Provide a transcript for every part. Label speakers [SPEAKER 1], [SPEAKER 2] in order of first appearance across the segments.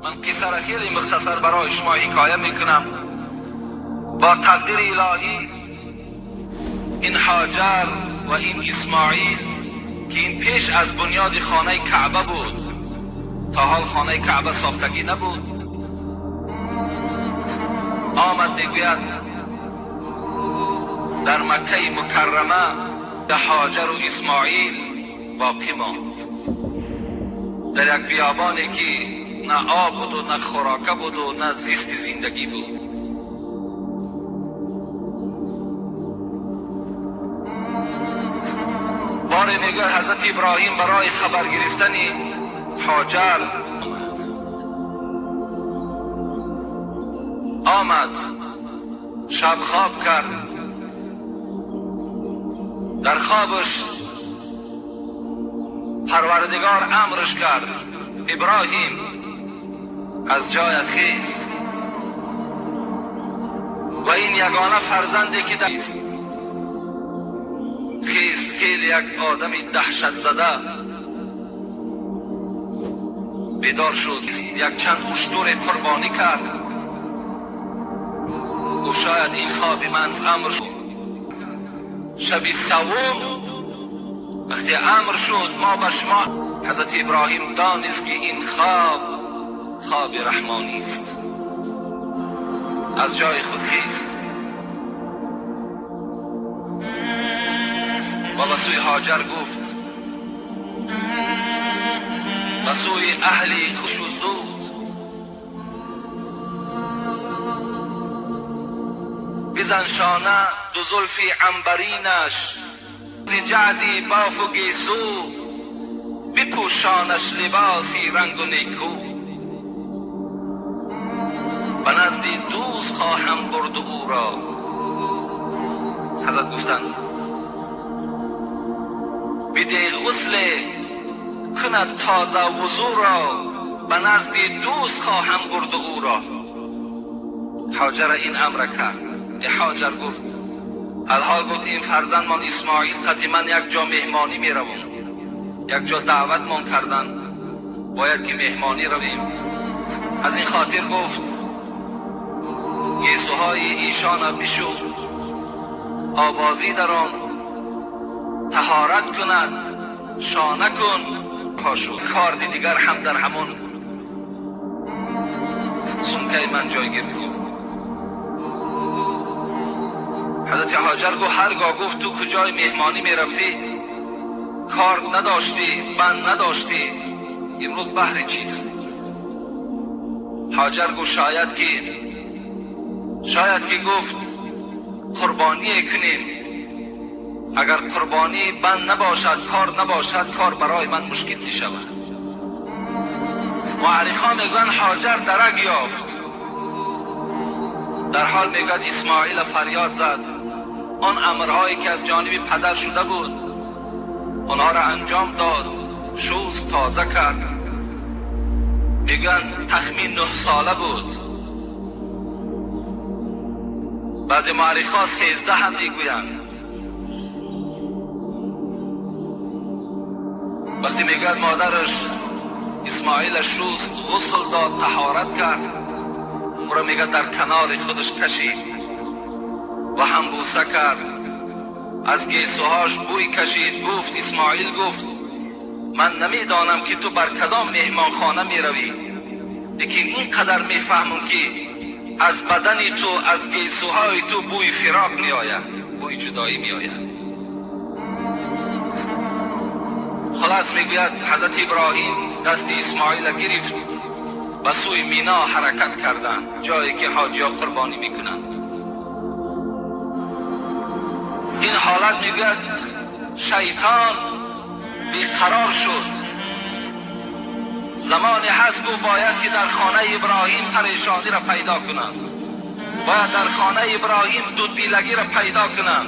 [SPEAKER 1] من قصه را خیلی مختصر برای شما حکایه میکنم. با تقدیر الهی این هاجر و این اسماعیل که این پیش از بنیاد خانه کعبه بود، تا حال خانه کعبه ساختگی نبود، آمد میگوید در مکه مکرمه هاجر و اسماعیل باقی ماند، در یک بیابانی که نه آب بود و نه خوراکه بود و نه زیست زندگی بود. باره میگه حضرت ابراهیم برای خبر گرفتن هاجر آمد، شب خواب کرد، در خوابش پروردگار امرش کرد ابراهیم از جایت خیز، و این یگانه فرزندی که داشت خیز، خیلی یک آدم دهشت زده بیدار شد، یک چند اشتر قربانی کرد و شاید این خواب من امر شد. شب سوم وقتی امر شد ما به شما، حضرت ابراهیم دانست که این خواب خواب رحمانی است، از جای خود خیست و به سوی هاجر گفت، به سوی اهل خوش و زود بزن شانه دو زلف عنبرینش، ز جعدی باف و گیسو، بپوشانش لباسی رنگ و نیکو. به نزد دوست خواهم برد او را. حضرت گفتند بده غسل کند تازه وضو را، به نزد دوست خواهم برد او را. هاجر این امر کرد. هاجر گفت الحال گفت این فرزندمان اسماعیل قطعا یک جا مهمانی می روم، یک جا دعوتمان کردن، باید که مهمانی رویم. از این خاطر گفت گیسوهای ایشان بشو، آبازی در آن، طهارت کند، شانه کن، پاشو. کار دیگر هم در همون سمکه من جایگیر کن. حضرت هاجر گفت هرگاه گفت تو کجای مهمانی میرفتی، کار نداشتی، بند نداشتی، امروز بهر چیست؟ هاجر گفت شاید که گفت قربانی کنیم، اگر قربانی بند نباشد، کار نباشد، کار برای من مشکل می شود. معرخان میگن هاجر درک یافت، در حال میگوید اسماعیل فریاد زد، آن امرهایی که از جانب پدر شده بود آنها را انجام داد، شوز تازه کرد. میگن تخمین 9 ساله بود، بعضی معرخا 13 هم میگویند. وقتی میگوید مادرش اسماعیل شوست، غسل داد، طهارت کرد، او را میگه در کنار خودش کشید و هم بوسه کرد، از گیسوهاش بوی کشید. گفت اسماعیل گفت من نمیدانم که تو بر کدام مهمانخانه میروی، لیکن اینقدر میفهمم که از بدن تو، از گیسوهای تو بوی فراق میآید، بوی جدایی میآید. خلاص میگوید حضرت ابراهیم دست اسماعیل گرفت، به سوی مینا حرکت کردند، جایی که حاجیا قربانی میکنند. این حالت میگوید شیطان بیقرار شد. زمانی هست گفت باید که در خانه ابراهیم پریشانی را پیدا کنم، باید در خانه ابراهیم دو دیلگی را پیدا کنم.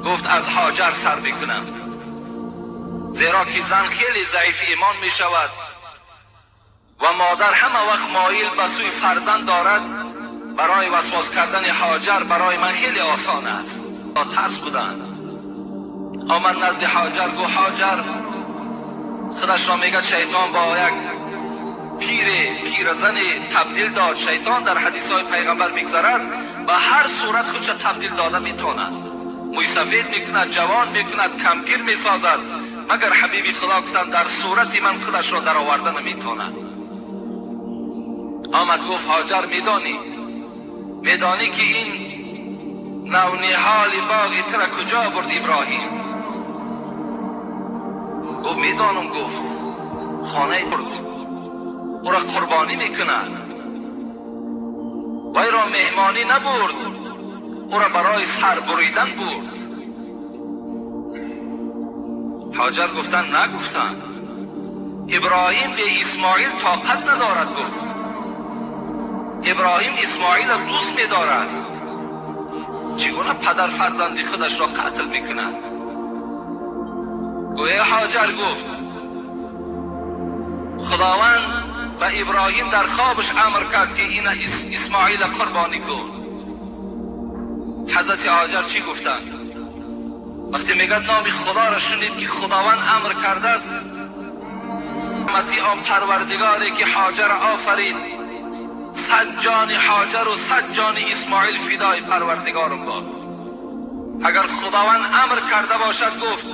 [SPEAKER 1] گفت از هاجر سر بکنم، زیرا که زن خیلی ضعیف ایمان می شود و مادر همه وقت مایل به سوی فرزند دارد. برای وسواس کردن هاجر برای من خیلی آسان است. ترس بودند. آمد نزد هاجر، گفت هاجر، خودش را میگه شیطان با یک پیرزن تبدیل داد. شیطان در حدیث های پیغمبر میگذرد به هر صورت خودش تبدیل داده میتواند، موی سفید میکند، جوان میکند، کمپیر میسازد، مگر حبیبی خدا گفتند در صورت من خودش را در آورده نمیتواند. آمد گفت هاجر، میدانی که این نونهال باغی تر کجا برد ابراهیم؟ گفت میدانم. گفت خانه برد، او را قربانی میکند، وی را مهمانی نبرد، او را برای سر بریدن برد. هاجر گفتن نگفتن، ابراهیم به اسماعیل طاقت ندارد. گفت ابراهیم اسماعیل را دوست می‌دارد، چگونه پدر فرزندی خودش را قتل میکند؟ گویا هاجر گفت خداوند به ابراهیم در خوابش امر کرد که این اسماعیل قربانی کن. حضرت هاجر چی گفتند؟ وقتی میگه نام خدا را شنید که خداوند امر کرده است، رحمتی آن پروردگاری که هاجر آفرید، 100 جان هاجر و 100 جان اسماعیل فدای پروردگارم باد. اگر خداوند امر کرده باشد، گفت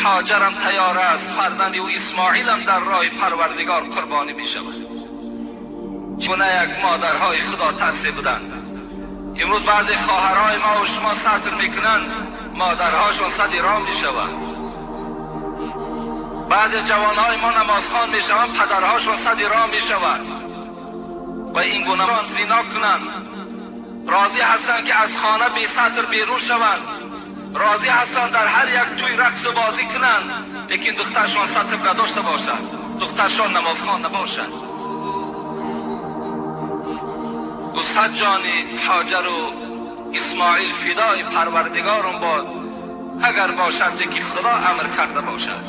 [SPEAKER 1] هاجرم تیار است، فرزندی و اسماعیلم در راه پروردگار قربانی می شود. چگونه یک مادرهای خدا ترسی بودند. امروز بعضی خواهرهای ما و شما ستر میکنند، مادرهاشون صد راه می شود. بعضی جوانهای ما نمازخوان می شوند، پدرهاشون صد راه می شود. و این گونه زینا کنند، راضی هستند که از خانه بی ستر بیرون شوند، راضی هستند در هر یک توی رقص و بازی کنند، لیکن دخترشان ستر نداشته باشد، دخترشان نمازخوان نباشد. و 100 جان هاجر و اسماعیل فدای پروردگارم باد، اگر با شرطی که خدا امر کرده باشد.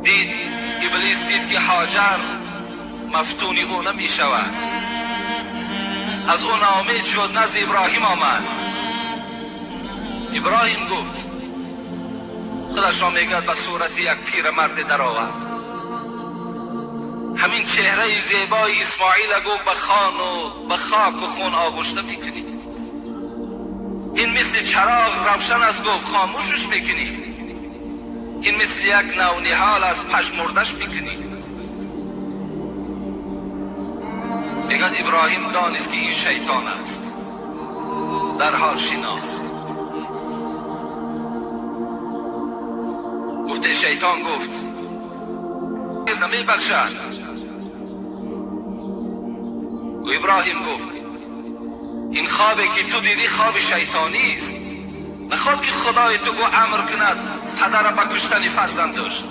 [SPEAKER 1] دید ابلیس، دید که هاجر مفتون او نمی شود، از او ناامید شد، نزد ابراهیم آمد. ابراهیم گفت، خودش را میگه به صورت یک پیرمرد در آورد، همین چهره زیبای اسماعیل گفت به خان و به خاک و خون آغشته میکنی، این مثل چراغ روشن است، گفت خاموشش میکنی، این مثل یک نونهال از پژمردش میکنی. میگه ابراهیم دانست که این شیطان است، در حال شناخت. گفته شیطان گفت نمی بخشد. و ابراهیم گفت این خوابی که تو دیدی خواب شیطانی است، نخواد که خدای تو گو امر کند پدر به کشتن فرزندش،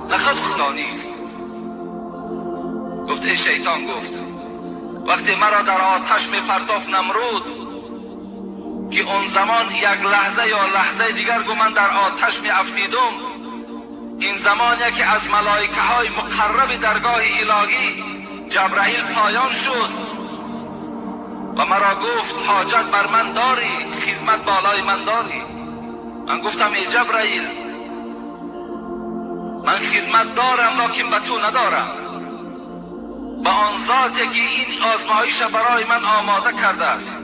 [SPEAKER 1] نخواد خدا نیست. گفت ای شیطان، گفت وقتی مرا در آتش می پرتاف نمرود که اون زمان یک لحظه یا لحظه دیگر گو من در آتش می افتیدم، این زمان یکی از ملائکه های مقرب درگاه الهی جبرائیل پایان شد و مرا گفت حاجت بر من داری، خدمت بالای من داری. من گفتم ای جبرائیل، من خدمت دارم لکن به تو ندارم، به آن ذاتی که این آزمایش برای من آماده کرده است،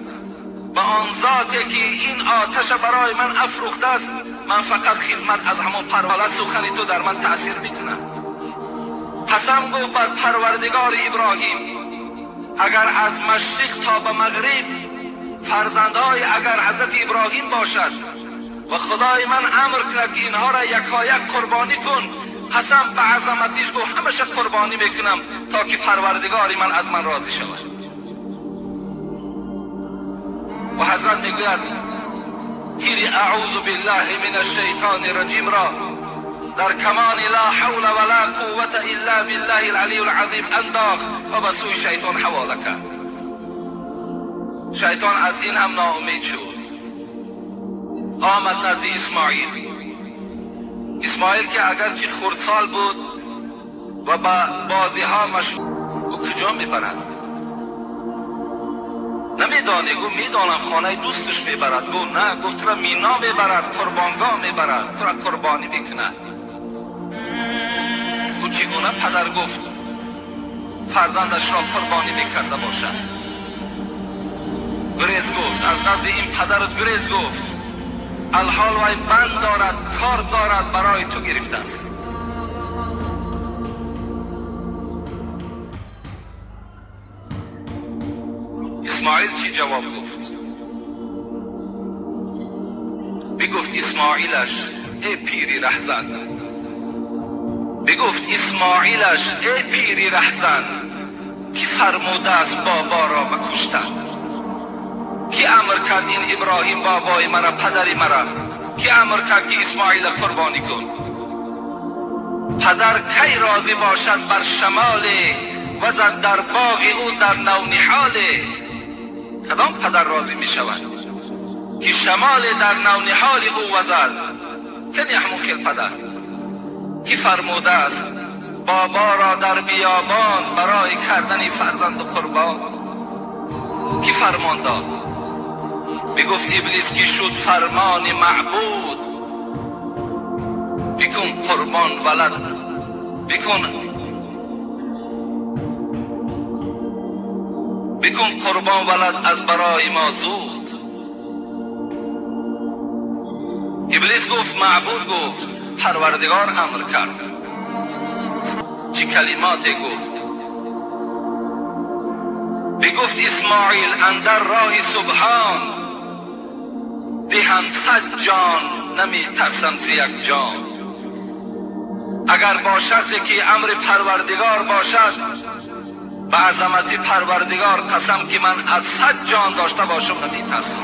[SPEAKER 1] به آن ذاتی که این آتش برای من افروخته است، من فقط خدمت از همون پرولد سخنی تو در من تأثیر میکنه. قسم گفت بر پروردگار ابراهیم، اگر از مشرق تا به مغرب فرزندهای اگر حضرت ابراهیم باشد و خدای من امر کرد که اینها را یکایک قربانی کن، قسم به عظمتش گفت همشه قربانی میکنم تا که پروردگار من از من راضی شود. و حضرت میگوید تیر اعوذ بالله من الشیطان الرجیم را در کمان لا حول ولا قوة الا بالله العلی العظیم انداخت و به سوی شیطان حواله کرد. شیطان از این هم ناامید شد، آمد نزد اسماعیل. اسماعیل که اگرچه خردسال بود و با بازی ها مشغول، او کجا میبرد؟ نمیدانی؟ گفت میدانم، خانه دوستش میبرد. گفت نه، گفت تو را مینا میبرد، قربانگاه میبرد، تو را قربانی میکند. گفت چگونه پدر گفت فرزندش را قربانی میکرده باشد؟ گریز گفت، از نزد این پدرت گریز گفت، الحال وی بند دارد، کار دارد، برای تو گرفته است. اسماعیل چی جواب گفت؟ بگفت اسماعیلش ای پیری رهزن، بگفت اسماعیلش ای پیری رهزن، کی فرموده است بابا را بکشتن؟ کی امر کرد این ابراهیم بابای مرا، پدری مرا؟ کی امر کرد که اسماعیل قربانی کن؟ پدر کی راضی باشد بر شمال وزد در باغ او در نونهال؟ کدام پدر راضی می شود که شمال در نونهال او وزد؟ کنی همون خیل پدر کی فرموده است بابا را در بیابان برای کردن فرزند قربان؟ کی فرمان داد؟ بگفت ابلیس که شد فرمان معبود، بکن قربان ولد، بکن قربان ولد از برای ما زود. ابلیس گفت معبود گفت، پروردگار امر کرد. چه کلماتی گفت؟ بگفت اسماعیل اندر راه سبحان، دهم صد جان نمی ترسم ز یک جان. اگر با شرطی که امر پروردگار باشد، به عظمت پروردگار قسم که من از 100 جان داشته باشم نمی ترسم،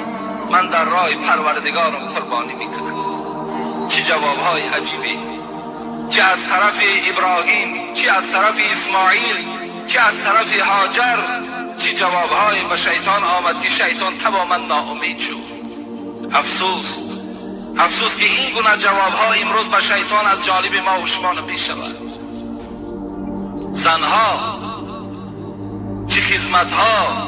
[SPEAKER 1] من در راه پروردگارم قربانی میکنم. چه جوابهای عجیبی، چه از طرف ابراهیم، چه از طرف اسماعیل، چه از طرف هاجر، چه جوابهای به شیطان آمد که شیطان تماما ناامید شد. افسوس، افسوس که این گونه جوابها امروز به شیطان از جانب ما و شما نمی شود. زنها چه خدمتها،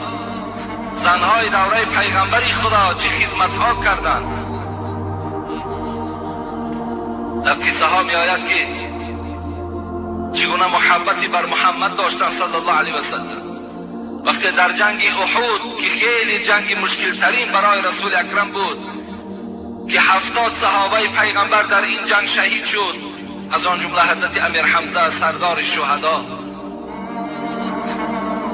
[SPEAKER 1] زنهای دوره پیغمبری خدا چه خدمتها کردند. در قصه ها می آید که چگونه محبتی بر محمد داشتند صلی الله علیه و سلم. وقتی در جنگ احد که خیلی جنگ مشکل ترین برای رسول اکرم بود که 70 صحابه پیغمبر در این جنگ شهید شد، از آن جمله حضرت امیر حمزه سردار شهدا.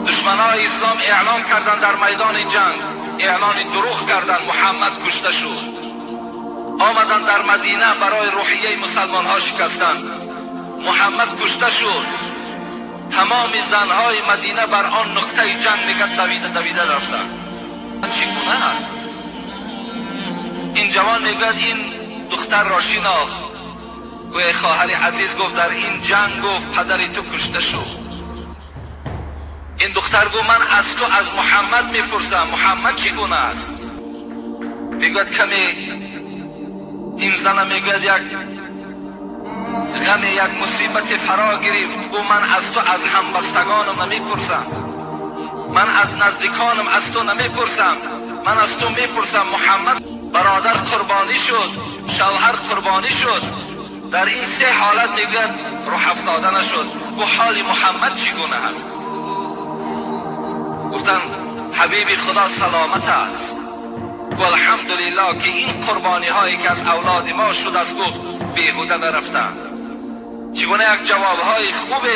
[SPEAKER 1] دشمنای اسلام اعلان کردند در میدان جنگ، اعلان دروغ کردند، محمد کشته شد. آمدند در مدینه برای روحیه مسلمان ها شکستند، محمد کشته شد. تمام زنهای مدینه بر آن نقطه جنگ میگن دویده دویده رفتند. چگونه است؟ این جوان میگوید این دختر را شناخت. گوی خواهر عزیز، گفت در این جنگ گفت پدر تو کشته شد. این دختر گفت من از تو از محمد میپرسم، محمد چگونه است؟ میگوید کمی این زن میگوید یک غم یک مصیبت فرا گرفت. گفت من از تو از همبستگانم نمیپرسم، من از نزدیکانم از تو نمیپرسم، من از تو میپرسم محمد برادر قربانی شد، شوهر قربانی شد. در این سه حالت میگوید روح افتاده نشد. گفت حال محمد چگونه است؟ گفتن حبیب خدا سلامت است. گفت الحمدلله که این قربانی هایی که از اولاد ما شد از گفت بیهوده نرفتن. چگونه یک جواب های خوب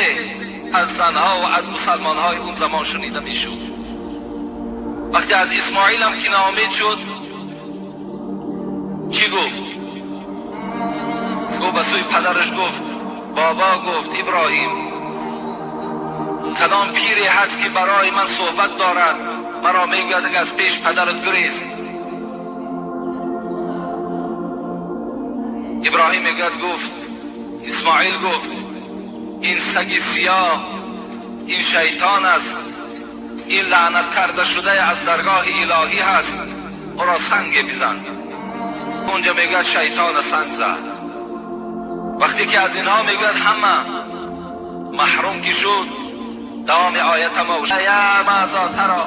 [SPEAKER 1] از زنها و از مسلمان های اون زمان شنیده میشد. وقتی از اسماعیل هم که ناامید شد چی گفت؟ گفت به سوی پدرش گفت بابا، گفت ابراهیم کدام پیری هست که برای من صحبت دارد، مرا میگوید که از پیش پدرت گریز. ابراهیم میگوید گفت اسماعیل گفت این سگ سیاه، این شیطان است، این لعنت کرده شده از درگاه الهی هست، او را سنگ بزن. اونجا میگوید شیطان سنگ زد. وقتی که از اینها میگوید همه محروم که شد، دوام آیت ما یا ماذا ترى.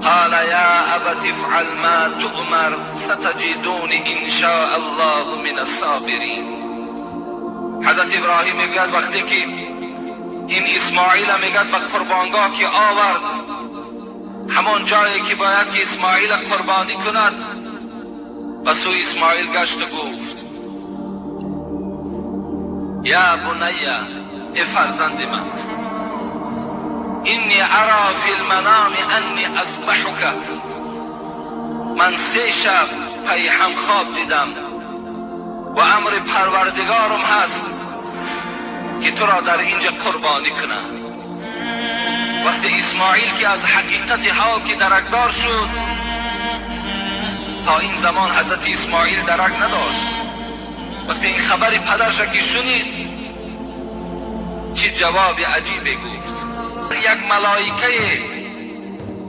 [SPEAKER 1] قال یا ابت افعل ما تؤمر ستجدونی ان شاء الله من الصابرین. حضرت ابراهیم میگوید وقتی که این اسماعیل میگد به قربانگاه که آورد، همان جایی که باید که اسماعیل قربانی کند، به سوی اسماعیل گشت و گفت یا بنی، ای فرزند من، اینی ارا فی المنام انی اذبحک. من 3 شب پی هم خواب دیدم و امر پروردگارم هست که تو را در اینجا قربانی کنم. وقتی اسماعیل که از حقیقت حال که درکدار شد، تا این زمان حضرت اسماعیل درک نداشت، وقتی این خبر پدرش که شنید، چه جواب عجیبی گفت. یک ملائکه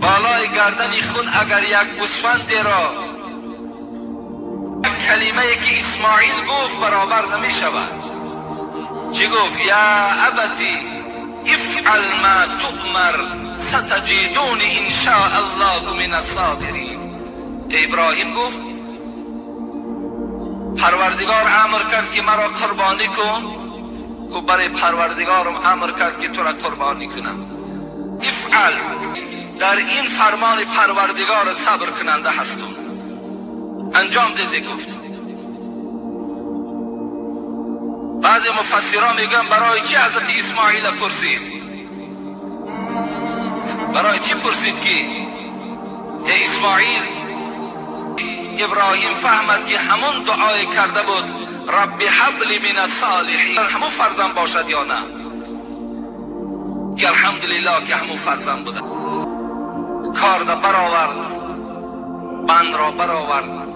[SPEAKER 1] بالای گردن خود اگر یک گوسفند را یک کلمه که اسماعیل گفت برابر نمی شود. چی گفت؟ یا ابتی افعل ما تؤمر ستجدونی ان شاء الله من الصابرین. ابراهیم گفت پروردگار امر کرد که مرا قربانی کن، و برای پروردگارم امر کرد که تو را قربانی کنم. افعل، در این فرمان پروردگار صبر کننده هستم. انجام داده. گفت بعضی مفسران میگن برای چی حضرت اسماعیل پرسید؟ برای چی پرسید که ای اسماعیل؟ ابراهیم فهمد که همون دعای کرده بود رب هب لی من الصالحین، همون فرزند باشد یا نه؟ که الحمدلله که همون فرزند بوده. کار را برآورد، بند را برآورد.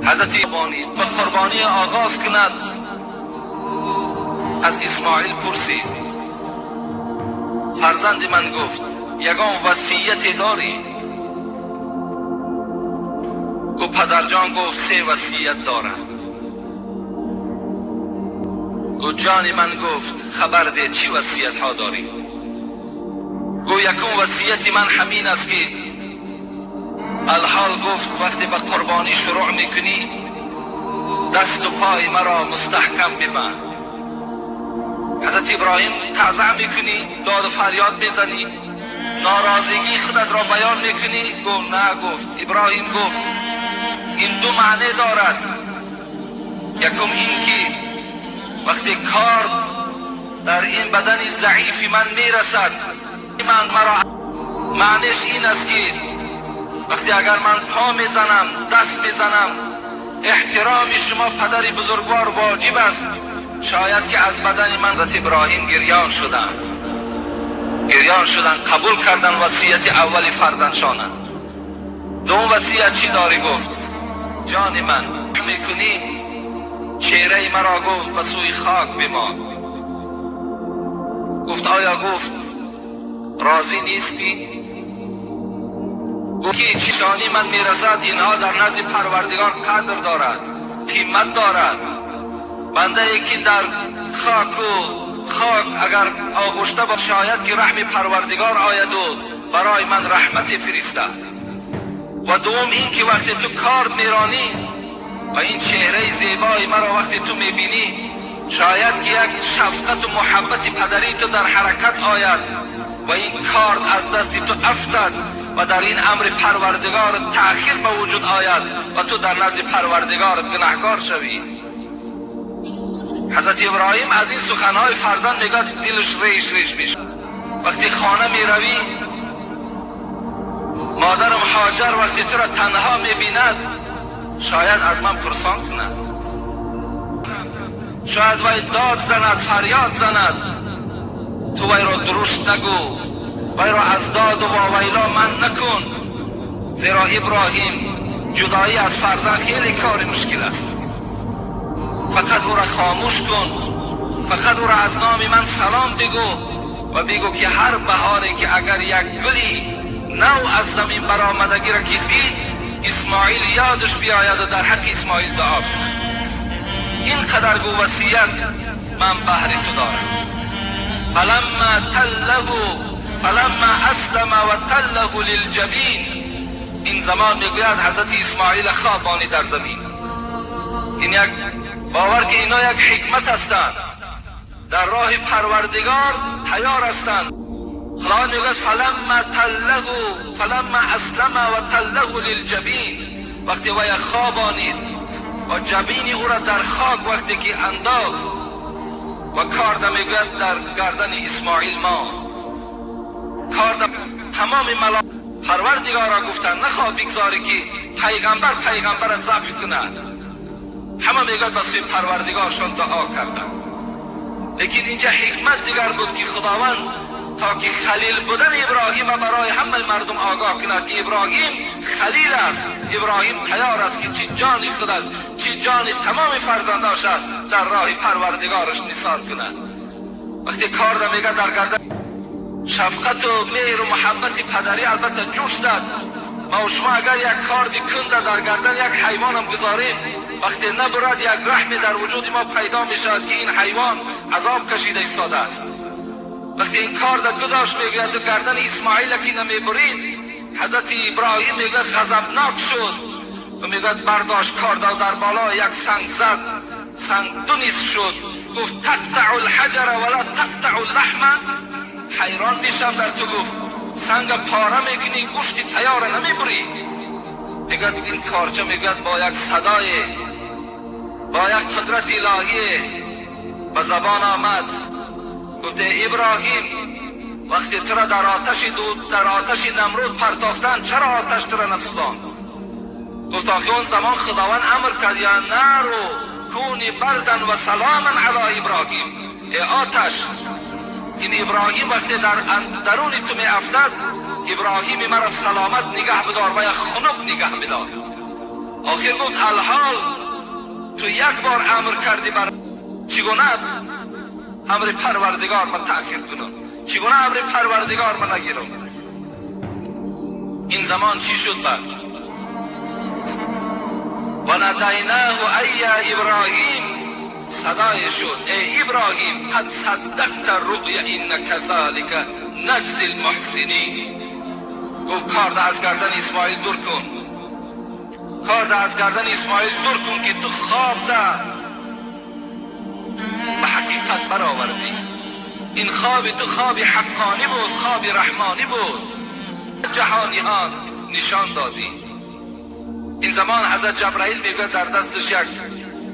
[SPEAKER 1] حضرت قربانی به قربانی آغاز کند. از اسماعیل پرسید فرزند من، گفت یگان وصیت داری؟ گفت پدرجان، گفت 3 وصیت دارم. گفت جان من، گفت خبر ده چی وصیت ها داری؟ گفت یکم وصیت من همین است که الحال، گفت وقتی به قربانی شروع میکنی دست و پای مرا مستحکم ببند. حضرت ابراهیم تعزیه میکنی، داد و فریاد میزنی، ناراضگی خودت را بیان میکنی؟ گفت نه. گفت ابراهیم، گفت این 2 معنی دارد. یکم این که وقتی کارد در این بدن ضعیف من میرسد، من مرا معنیش این است که وقتی اگر من پا میزنم، دست میزنم، احترام شما پدر بزرگوار واجب است. شاید که از بدن من. حضرت ابراهیم گریان شدند، گریان شدند، قبول کردن وصیت اول فرزندشانند. دوم وصیت چی داری؟ گفت جان من میکنی چهره مرا، گفت به سوی خاک بمان. گفت آیا، گفت راضی نیستی؟ گفت که چشانی من میرسد اینها در نزد پروردگار قدر دارد، قیمت دارد. بنده ای که در خاک و خاک اگر آغشته با، شاید که رحم پروردگار آید و برای من رحمت فرستد. و دوم این که وقتی تو کارد میرانی و این چهره زیبای مرا وقتی تو میبینی، شاید که یک شفقت و محبت پدری تو در حرکت آید و این کارد از دست تو افتد و در این امر پروردگار تأخیر به وجود آید و تو در نزد پروردگارت گناهکار شوی. حضرت ابراهیم از این سخنهای فرزند میگه دلش ریش ریش میشه. وقتی خانه میروی، مادرم هاجر وقتی تو را تنها میبیند، شاید از من پرسان کند، شاید وی داد زند، فریاد زند، تو وی را درشت نگو، وی را از داد و واویلا من نکن. زیرا ابراهیم جدایی از فرزند خیلی کار مشکل است. فقط او را خاموش کن، فقط او را از نام من سلام بگو و بگو که هر بهاری که اگر یک گلی نو از زمین برآمدگی را که دید، اسماعیل یادش بیاید و در حق اسماعیل دعا کند. این قدر گو وصیت من بهر تو دارم. فلما تله فلما اسلم و تله للجبین. این زمان میگوید حضرت اسماعیل خوابانی در زمین. این یک باور که اینا یک حکمت هستند، در راه پروردگار تیار هستند. خدا میگوید فلما تله فلما اسلم و تله للجبین، وقتی وی خوابانید و جبین او را در خاک وقتی که انداخت و کارد میگوید در گردن اسماعیل ما کارد. تمام ملائکه پروردگار را گفتند نخواه بگذاری که پیغمبر پیغمبر را ذبح کند. همه میگوید به سوی پروردگارشان دعا کردند. لیکن اینجا حکمت دیگر بود که خداوند تا که خلیل بودن ابراهیم برای همه مردم آگاه کند که ابراهیم خلیل است، ابراهیم تیار است که چی جان خودش چی جان تمام فرزنداش در راه پروردگارش نثار کند. وقتی کار میگه در گردن شفقت و مهر و محبت پدری البته جوش زد. ما و شما اگر یک کارد کنده در گردن یک حیوان هم گذاریم، وقتی نبرد یک رحم در وجود ما پیدا می شود که این حیوان عذاب کشیده ایستاده است. وقتی این کارد گذاشت میگوید تو گردن اسماعیل که نمیبرید، حضرت ابراهیم میگوید غضبناک شد و میگوید برداشت کارد در بالا یک سنگ زد، سنگ دو نیست شد. گفت تقطع الحجر ولا تقطع اللحم. حیران میشم در تو، گفت سنگ پاره میکنی گوشت تیار نمیبری. میگوید این کارچه میگوید با یک صدای با یک قدرت الهی به زبان آمد، گفته ابراهیم وقتی تو را در آتش دود در آتش نمرود پرتافتن چرا آتش تو را نسوزاند؟ گفت آخه اون زمان خداوند امر کرد یا نار کونی بردن و سلاما علی ابراهیم. ای آتش، این ابراهیم وقتی در درون تو می افتد، ابراهیم مرا سلامت نگه بدار و یا خنک نگه بدار. آخر گفت الحال تو یک بار امر کردی بر چگونه امر پروردگار من تأخیر کنم، چگونه امر پروردگار من نگیرم؟ این زمان چی شد بعد؟ و ندیناه ای ابراهیم، صدای شد ای ابراهیم قد صدقت الرؤیا ان كذلك نجزی المحسنین. گفت کارد از گردن اسماعیل دور کن، کارد از گردن اسماعیل دور کن که تو خواب ده به حقیقت برآوردی. این خواب تو خواب حقانی بود، خواب رحمانی بود، جهانیان نشان دادی. این زمان حضرت جبرائیل میگه در دستش یک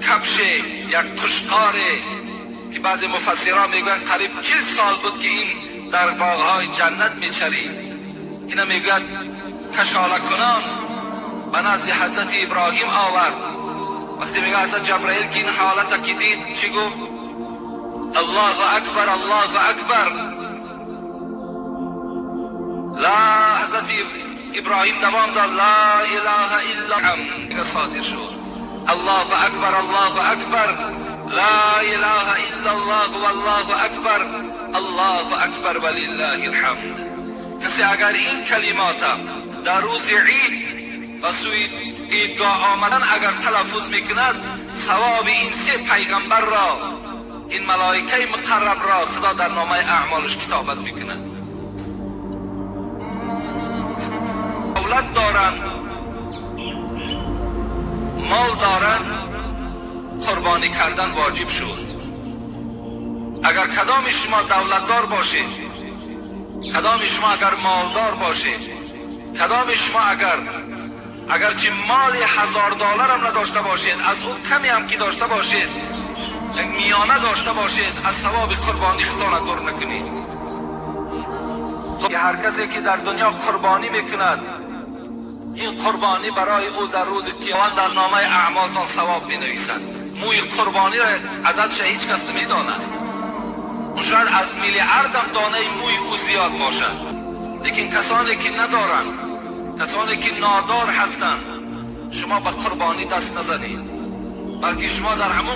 [SPEAKER 1] کفش، یک قشقاره که بعضی مفسران میگن قریب 40 سال بود که این در باغهای جنت میچرید. اینا میگوید کشاله کنان به نزد حضرت ابراهیم آورد. وقتی میگه حضرت جبرائیل که این حالت که دید چی گفت؟ الله اکبر الله اکبر. لا، حضرت ابراهیم دوام داد لا اله الا الله. صادر شد الله اکبر الله اکبر لا اله الا الله والله اکبر الله اکبر ولله الحمد. کسی اگر این کلمات در روز عید و سوی عیدگاه آمدن اگر تلفظ میکند، ثواب این سه پیغمبر را، این ملائکه مقرب را خدا در نامه اعمالش کتابت میکند. دولت دارند، مال دارند، قربانی کردن واجب شد. اگر کدام شما دولتدار باشید، کدام شما اگر مالدار باشید، کدام شما اگرچه مال $1000 هم نداشته باشید، از او کمی هم که داشته باشید، یک میانه داشته باشید، از ثواب قربانی خدا دور نکنید. هر کسی که در دنیا قربانی میکند، این قربانی برای او در روز قیامت در نامه اعمالتان ثواب مینویسد. موی قربانی را عددش هیچ کس نمیداند. شاید از میلیارد هم دانه موی او زیاد باشد، لیکن کسانی که ندارند، کسانی که نادار هستند، شما به قربانی دست نزنید، بلکه شما در همون